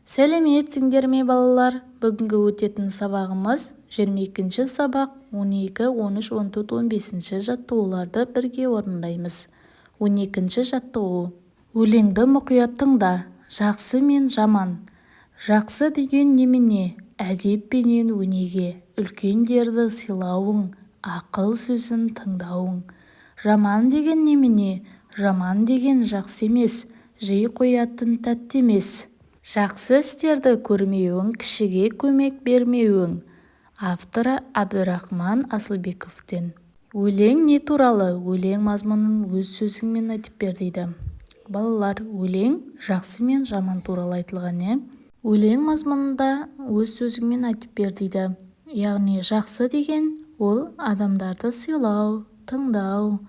Сәлеметсіңдер ме, балалар! Бүгінгі өтетін сабағымыз 22-сабақ, 12, 13, 14, 15 жаттығуларды бірге орындаймыз. 12 жаттығу. Өлеңді мұқият тыңда. Жақсы мен жаман. Жақсы деген немене? Әдеп пенен өнеге, Үлкендерді сыйлауың, Ақыл сөзін тыңдауың. Жаман деген немене? Жаман деген жақсы емес, Жей қоятын тәтті емес. Жақсы істерді көрмеуің, Кішіге көмек бермеуің. Авторы Әбдірахман Асылбековтен. Өлең не туралы? Өлең мазмұнын өз сөзіңмен айтып бер дейді. Балалар, өлең жақсы мен жаман туралы айтылған, иә. Өлең мазмұнында өз сөзіңмен айтып бер дейді. Яғни жақсы деген ол адамдарды сыйлау, тыңдау,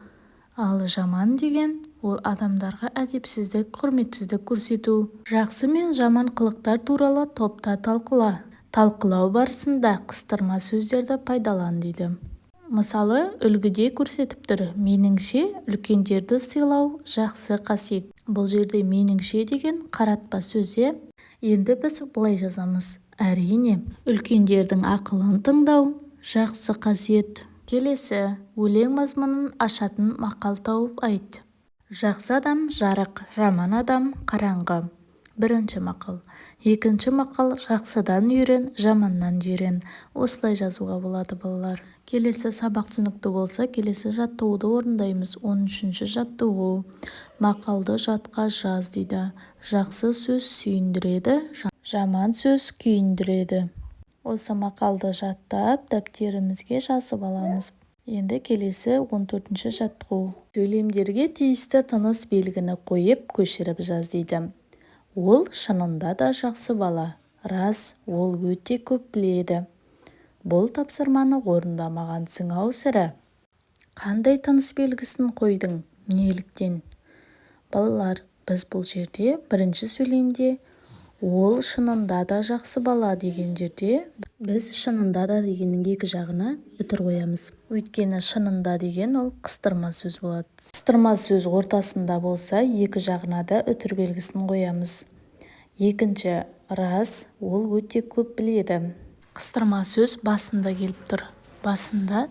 ал жаман деген ол адамдарға әдепсіздік, құрметсіздік көрсету. Жақсы мен жаман қылықтар туралы топта талқыла. Талқылау барысында қыстырма сөздерді пайдалан дейді. Мысалы, үлгіде көрсетіп тұр: «Меніңше, үлкендерді сыйлау жақсы қасиет». Бұл жерде «меніңше» деген қаратпа сөз, иә. Енді біз былай жазамыз: «Әрине, үлкендердің ақылын тыңдау жақсы қасиет». Келесі, өлең мазмұнын ашатын мақал тауып айт. «Жақсы адам жарық, жаман адам қараңғы» – бірінші мақал. Екінші мақал: «Жақсыдан үйрен, жаманнан жирен». Осылай жазуға болады, балалар. Келесі, сабақ түсінікті болса, келесі жаттығуды орындаймыз. 13 жаттығу. Мақалды жатқа жаз дейді. «Жақсы сөз сүйіндіреді, жаман сөз күйіндіреді». Осы мақалды жаттап, дәптерімізге жазып аламыз. Енді келесі, 14 жаттығу. Сөйлемдерге тиісті тыныс белгіні қойып, көшіріп жаз дейді. Ол шынында да жақсы бала. Рас, ол өте көп біледі. Бұл тапсырманы орындамағансың-ау, сірә. Қандай тыныс белгісін қойдың? Неліктен? Балалар, біз бұл жерде бірінші сөйлемде «Ол шынында да жақсы бала» деген жерде біз «шынында да» дегеннің екі жағына үтір қоямыз. Өйткені «шынында» деген ол қыстырма сөз болады. Қыстырма сөз ортасында болса, екі жағына да үтір белгісін қоямыз. Екінші, «Рас, ол өте көп біледі». Қыстырма сөз басында келіп тұр. Басында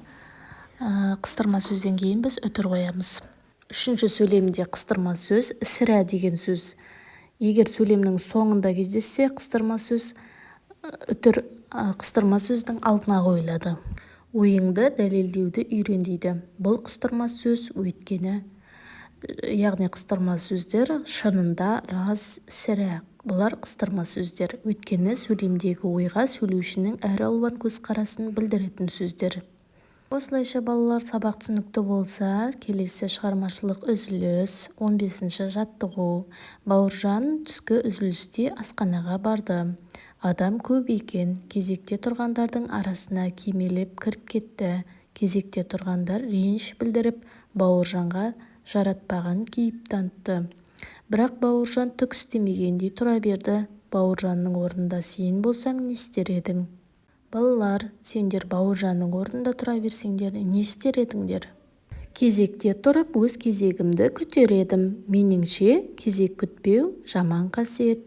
қыстырма сөзден кейін біз үтір қоямыз. Үшінші сөйлемде қыстырма сөз «сірә» деген сөз. Егер сөйлемнің соңында кездессе, қыстырма сөз, үтір қыстырма сөздің алдына қойылады. Ойыңды дәлелдеуді үйрен дейді. Бұл қыстырма сөз, өйткені, яғни қыстырма сөздер «шынында», «рас», «сірә» – бұлар қыстырма сөздер, өйткені сөйлемдегі ойға сөйлеушінің әр алуан көзқарасын білдіретін сөздер. Осылайша, балалар, сабақ түсінікті болса, келесі шығармашылық үзіліс. 15 жаттығу. Бауыржан түскі үзілісте асханаға барды. Адам көп екен. Кезекте тұрғандардың арасына кимелеп кіріп кетті. Кезекте тұрғандар реніш білдіріп, Бауыржанға жаратпаған кейіп танытты. Бірақ Бауыржан түк істемегендей тұра берді. Бауыржанның орнында сен болсаң, не істер едің? Балалар, сендер Бауыржанның орнында тұра берсеңдер, не істер едіңдер? Кезекте тұрып, өз кезегімді күтер едім. Меніңше, кезек күтпеу жаман қасиет.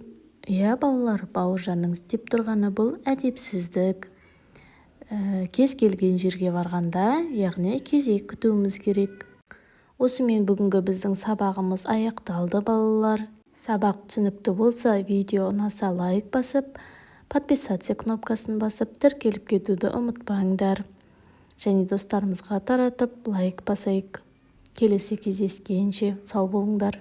Иә, балалар, Бауыржанның істеп тұрғаны бұл әдепсіздік. Кез келген жерге барғанда, яғни кезек күтуіміз керек. Осымен бүгінгі біздің сабағымыз аяқталды, балалар. Сабақ түсінікті болса, видео ұнаса, лайк басып, подписаться кнопкасын басып, тіркеліп кетуді ұмытпаңдар. Және достарымызға таратып, лайк басайық. Келесі кездескенше сау болыңдар.